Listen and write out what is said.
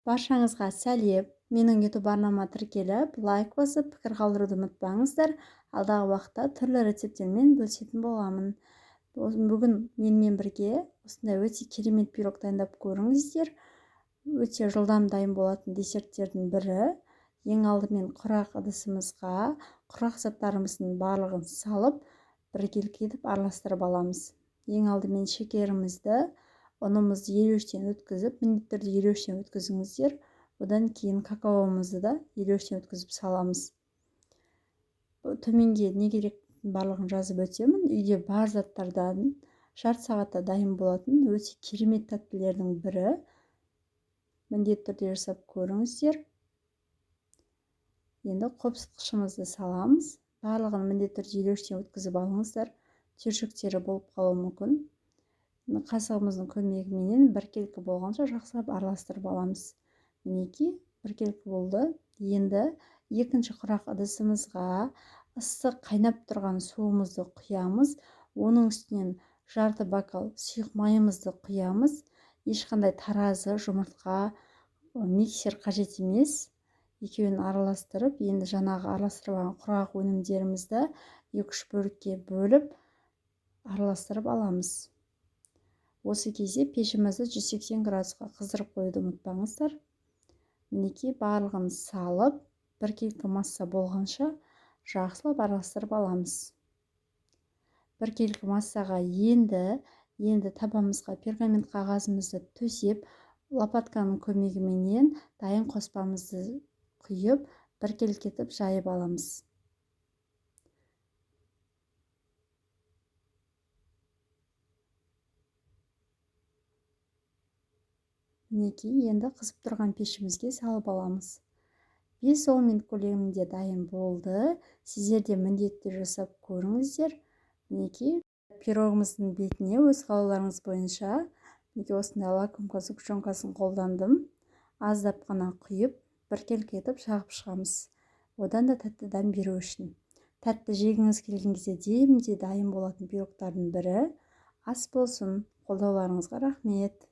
Баршаңызға сәлем! Менің YouTube арнама тіркеліп, лайк басып, пікір қалдыруды ұмытпаңыздар. Алдағы уақытта түрлі рецепттермен бөлісетін боламын. Бүгін менімен бірге осындай өте керемет пирог дайындап көріңіздер. Өте жылдам дайын болатын десерттердің бірі. Ең алдымен құрақ ыдысымызға құрақ заттарымыздың барлығын салып, біркелкі етіп араластырып аламыз. Ең алдымен шекерімізді, ұнымызды елеуіштен өткізіп, міндетті түрде елеуіштен өткізіңіздер. Одан кейін какаомызды да елеуіштен өткізіп саламыз. Төменге не керек барлығын жазып өтемін. Үйде бар заттардан жарты сағатта дайын болатын өте керемет тәттілердің бірі. Міндетті түрде жасап көріңіздер. Енді қопсытқышымызды саламыз. Барлығын міндетті түрде елеуіштен өткізіп алыңыздар. Түйіршіктері болып қалуы мүмкін. Қасығымыздың көмегіменен біркелкі болғанша жақсылап араластырып аламыз. Мінекей, біркелкі болды. Енді екінші құрақ ыдысымызға ыстық қайнап тұрған суымызды құямыз. Оның үстінен жарты бокал сұйық майымызды құямыз. Ешқандай таразы, жұмыртқа, миксер қажет емес. Екеуін араластырып, енді жаңағы араластырып алған құрғақ өнімдерімізді 2-3 бөлікке бөліп араластырып аламыз. Осы кезде пешімізді 180 градусқа қыздырып қоюды ұмытпаңыздар. Мінекей, барлығын салып, біркелкі масса болғанша жақсылап араластырып аламыз. Біркелкі массаға енді табамызға пергамент қағазымызды төсеп, лопатканың көмегіменен дайын қоспамызды құйып, біркелкі етіп жайып аламыз. Мінекей, енді қызып тұрған пешімізге салып аламыз. 5-10 минут көлемінде дайын болды. Сіздер де міндетті жасап көріңіздер. Мінекей, пирогымыздың бетіне өз қалауларыңыз бойынша мінекей осындай лакомка сгущенкасын қолдандым. Аздап қана құйып, біркелкі етіп жағып шығамыз. Одан да тәтті дәм беру үшін. Тәтті жегіңіз келген кезде демде дайын болатын пирогтардың бірі. Ас болсын, қолдауларыңызға рахмет.